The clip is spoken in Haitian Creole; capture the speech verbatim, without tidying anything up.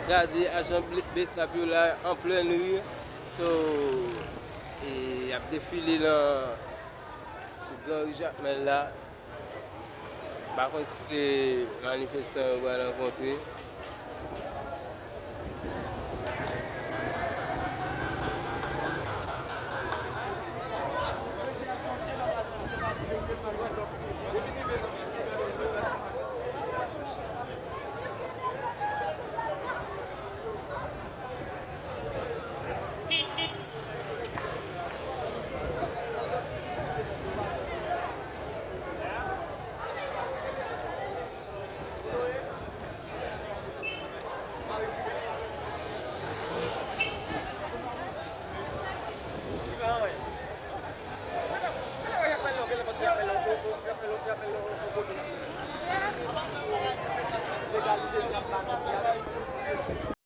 Gade ajan ble-, BSAP yo la an plèn ri. So, e, y ap defile nan, sou Gran Ri Jakmèl la. M pa konn si se manifestan yo pral rankontre.